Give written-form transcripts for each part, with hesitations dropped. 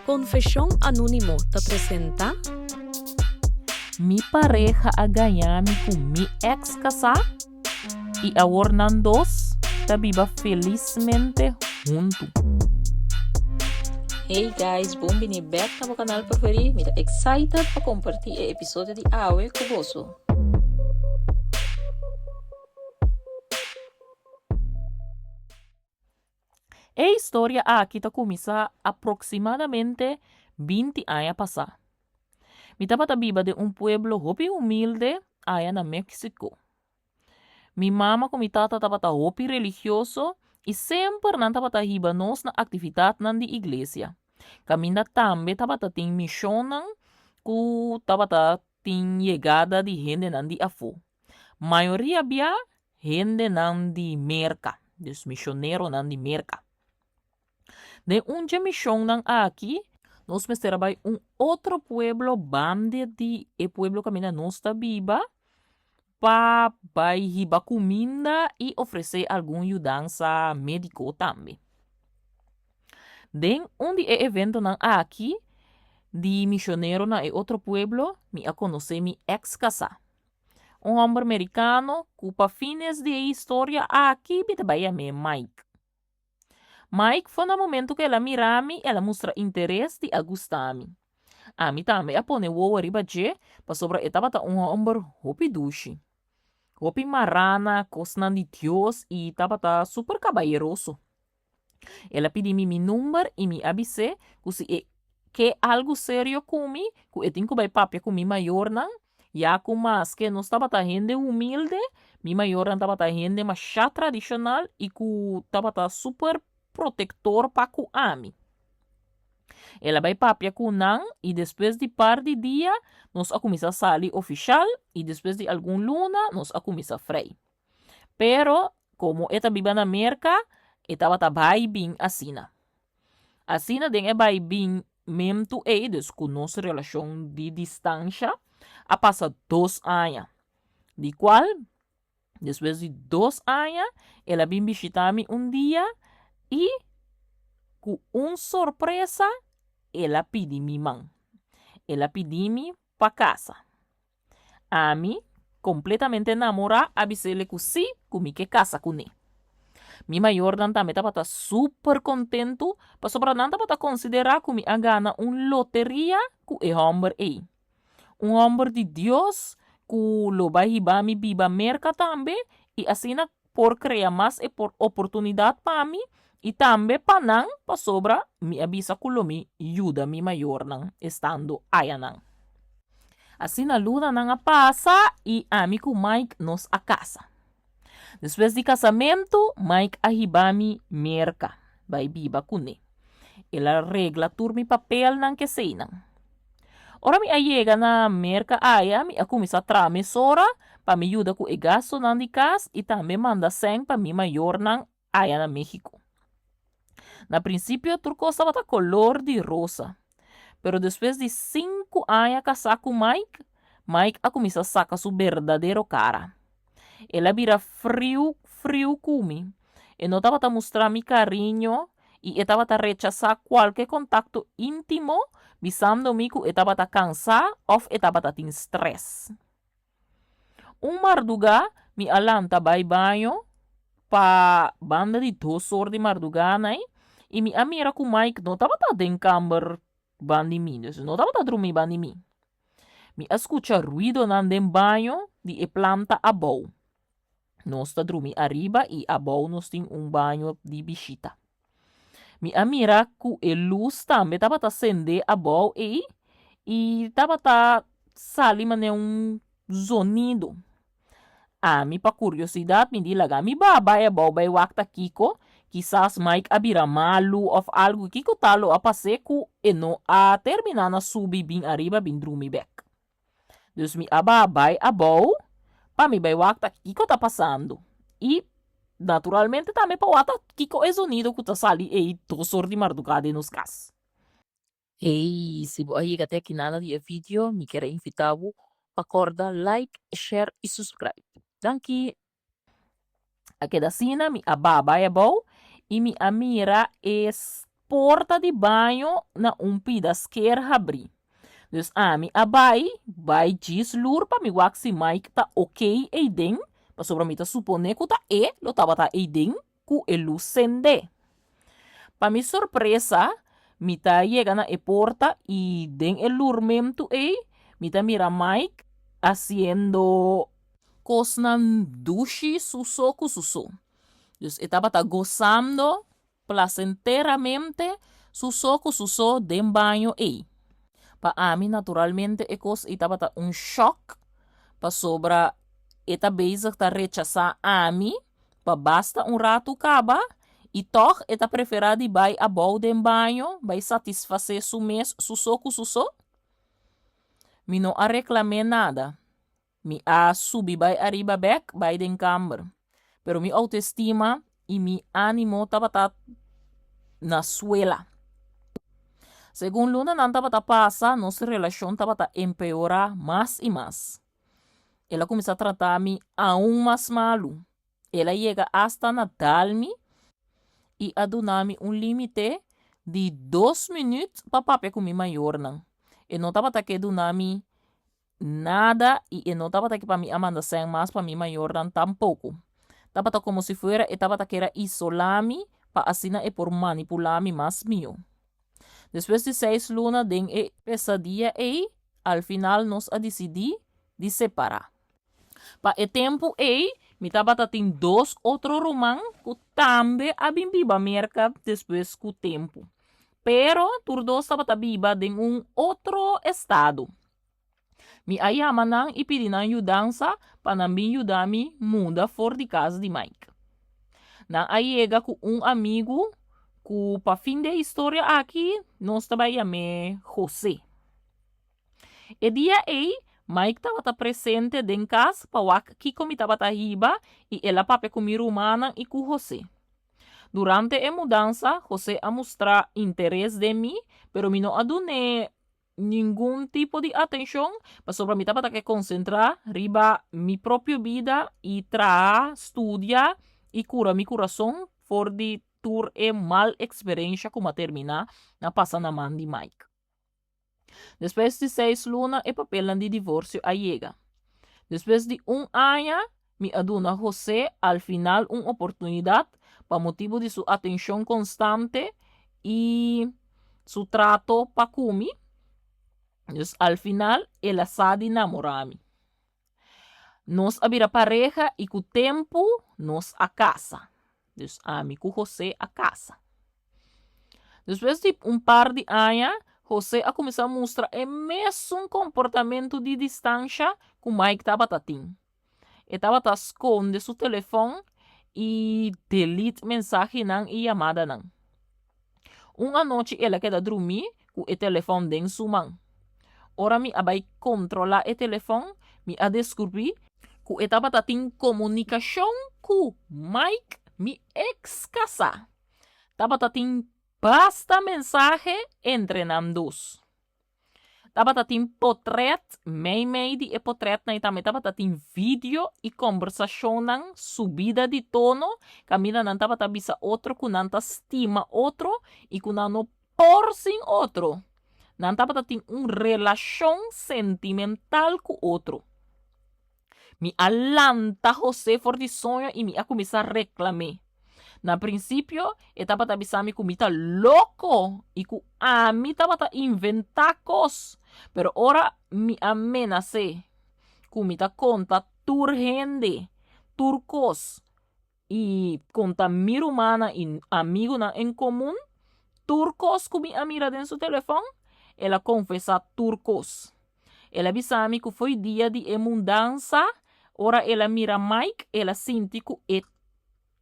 Konfeshon Anónimo ta presentá. Mi pareha a gaña mi ku mi eks kasá i awor nan dos ta biba felismente huntu. Hey guys, bon bini bek na bo kanal preferí. Mi ta excited pa kompartí e episodio di awe ku boso. E historia aki ta kuminsá aproksimadamente 20 aña pasá. Mi tabata biba den un pueblo hopi humilde aya na Mexico. Mi mama ku mi tata tabata hopi religioso i semper nan tabata hiba nos na aktividatnan di iglesia, kaminda tambe tabata tin mishonnan ku tabata tin yegada di hendenan di afó. Mayoria bia hendenan di Merka, dus mishoneronan di Merka. Den un dje mishonnan aki, nos mester a bai un otro pueblo banda di e pueblo kaminda nos ta biba pa bai hiba kuminda i ofresé algun yudansa médiko tambe. Den un di e eventonan aki di mishonero na e otro pueblo, mi a konosé mi eks kasá. Un hòmber merikano ku pa fines di e historia aki mi ta bai yam'é Mike. Mike for na momentu ku el a mira mi el a mustra interes di a gusta mi. Ami tambe a pone wowo riba dje pasobra e tabata un hòmber hopi dushi, hopi mará na kosnan di Dios i tabata super kabayeroso. El a pidi mi mi number i mi a bis'é ku si e ke algu serio ku mi, ku e tin ku bai papia ku mi mayornan, ya ku maske nos tabata hende humilde, mi mayornan tabata hende masha tradishonal i ku tabata super protektor pa ku ami. El a bai papia ku nan i despues di par di dia nos a kuminsá sali ofishal i despues di algun luna nos a kuminsá frei. Pero, komo e ta biba na Merka, e tabata bai bin asina. Asina den e bai bin mentu ei, dus ku nos relashon di distansha, a pasa dos aña. Di kual, despues di dos aña, el a bin bishita mi un dia i ku un sorpresa el a pidi mi man. El a pidi mi pa kasa. Ami, kompletamente namorá, a bis'ele ku sí, ku mi ke kasa kuné. Mi mayornan tambe tabata super kontentu pasobra nan tabata konsiderá ku mi a gana un loteria ku e hòmber ei. Un hòmber di Dios ku lo bai hiba mi biba Merka tambe i asina por krea mas e oportunidat pa mi i tambe pa nan pasobra mi a bisa ku lo mi yuda mi mayornan estando ayanan. Asina lunanan a pasa i ami ku Mike nos a kasa. Despues di kasamentu, Mike a hiba mi Merka bai biba kuné. El a regla tur mi papelnan keseinan. Ora mi a yega na Merka aya, mi a kuminsá traha mesora pa mi yuda ku e gastunan di kas i tambe manda sèn pa mi mayornan aya na México. Na prinsipio tur kos tabata kolor di rosa, pero despues di sinku aña kasá ku Mike, Mike a kuminsá saka su berdadero kara. El a bira friu friu ku mi. E no tabata mustra mi kariño i e tabata rechasá kualke kontakto íntimo bisando mi ku e tabata kansá òf e tabata tin strès. Un mardugá mi a lanta bai baño pa banda di dos or di mardugá nai i mi a mira ku Mike no tabata den kamber bandi mi, dus e no tabata drumí bandi mi. Mi a skucha ruidonan den baño di e planta abou. Nos ta drumi ariba i abou nos tin un baño di bishita. Mi a mira ku e lus tambe tabata sende abou ei i tabata sali manera un zonido. Ami pa kuriosidat mi di laga mi ba bai abou bai wak ta kiko, kisas Mike a bira malu òf algu kiko ta lo a pas'é ku e no a terminá na subi bin ariba bin drumi bèk. Dus mi a ba bai abou pa mi bai wak ta kiko ta pasando i naturalmente tambe pa wak ta kiko e zonido ku ta sali ei dos or di mardugá den nos kas. Hey, si bo a yega te aki nada di e video, mi kier a invita bo pa corda like, share y subscribe. Danki! A keda asina, mi a ba bai abou y mi a mira e. porta di baño na un pida sker habrí. Dus ami a bai, bai djis lur pa mi wak si Mike ta okey eiden, pasobra mi ta suponé ku ta e lo tabata eiden ku e lus sendé. Pa mi sorpresa, mi ta yega na e porta i den e lurmentu ei mi ta mira Mike hasiendo kosnan dushi su so ku su so. Dus e tabata gosando plasenteramente su so ku su so den baño ei. Pa ami naturalmente e kos ei tabata un shòk pasobra e ta bezig ta rechasá ami pa basta un ratu kaba i tòg e ta preferá di bai abou den baño bai satisfasé su mes su so ku su so. Mi no a reklam'é nada. Mi a subi bai ariba bek bai den kamber. Pero mi autoestima i mi ánimo tabata na suela. Segun lunanan tabata pasa, nos relashon tabata empeorá mas i mas. El a kuminsá trata mi aun mas malu. El a yega asta na dal mi i a duna mi un límite di dos minüt pa papia ku mi mayornan. E no tabata ke duna mi Nada i e no tabata ke pa mi a manda sèn mas pa mi mayornan tampoko. Tabata komo si fuera e tabata kere a isolá mi pa asina e por manipulá mi mas mihó. Despues di seis luna den e pesadia ei, al final nos a disidí di separá. Pa e tempu ei, mi tabata tin dos otro ruman ku tambe a bin biba Merka despues ku tempu. Pero tur dos tabata biba den un otro estado. Mi a yama nan i pidi nan yudansa pa nan bin yuda mi muda for di kas di Mike. Nan a yega ku un amigu ku pa fin di e historia aki nos ta bai yam'é José. E dia ei, Mike tabata presente den kas pa wak kiko mi tabata hiba i el a papia ku mi rumannan i ku José. Durante e mudansa, José a mustra interes den mi, pero mi no a dun'é ningun tipo di atenshon pasobra mi tabata ke konsentrá riba mi propio bida i traha, studia i kura mi kurason for di tur e mal eksperensha ku mi a terminá na pasa na man di Mike. Despues di seis luna e papelnan di divorsio a yega. Despues di un aña mi a duna José al final un oportunidat pa motibu di su atenshon konstante i su trato pa ku mi. Dus al final el a sa di namorá mi. Nos a bira pareha i ku tempu nos a kasa. Dus ami ku José a kasa. Despues di un par di aña, José a kuminsá mustra e mesun komportamentu di distansha ku Mike tabata tin. E tabata skonde su telefòn i delete mensahenan i yamadanan. Un anochi el a keda drumí ku e telefòn den su man. Ora mi a bai kontrolá e telefòn, mi a deskubrí ku e tabata tin komunikashon ku Mike, mi eks kasá. Tabata tin basta mensahe entre nan dos. Tabata tin potret, meimei di e potretnan i tambe tabata tin video i kombersashonnan subida di tono kaminda nan tabata bisa otro ku nan ta stima otro i ku nan no por sin otro. Nan tabata tin un relashon sentimental ku otro. Mi a lanta José for di soño i mi a kuminsá reklam'é. Na prinsipio, e tabata bisa mi ku mi ta loko i ku ami tabata inventá kos. Pero ora mi a menas'é ku mi ta konta tur hende tur kos i konta mi rumannan i amigunan en komun tur kos ku mi a mira den su telefòn, el a konfesá tur kos. El a bisa mi ku fo'i dia di e mundansa, ora el a mira Mike, el a sinti ku e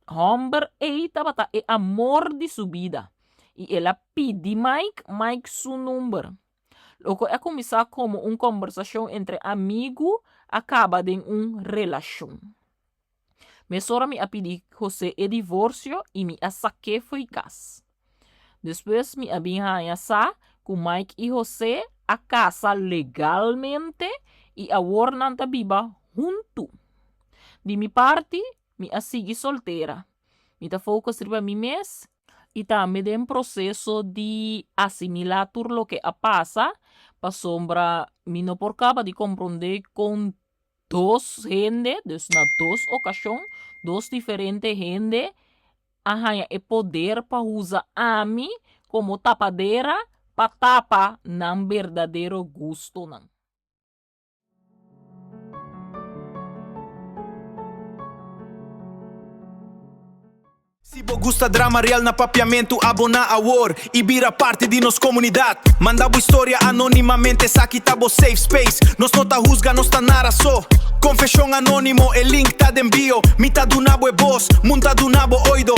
hòmber ei tabata e amor di su bida. I el a pidi Mike Mike su number. Loke a kuminsá komo un kòmbersashon entre amigu a kaba den un relashon. Mesora mi a pidi José e divorsio i mi a sak'é fo'i kas. Despues mi a bin haña sa ku Mike i José a kasa legalmente i awor nan ta biba huntu. Di mi parti, mi a sigui soltera. Mi ta focus riba mi mes. I tambe den proseso di asimilá tur loke a pasa, pasobra mi no por kaba di komprondé kon dos hende, dus na dos okashon, dos diferente hende a haña e poder pa usa ami komo tapadera pa tapa nan berdadero gustonan. Si bo gusta drama real na Papiamentu, aboná awor i bira parti di nos komunidat. Manda bo historia anónimamente, esaki ta bo safe space. Nos no ta husga, nos ta nara so. Konfeshon Anónimo, e link ta den bio. Mi ta duna bo e bos, mundu ta duna bo oido.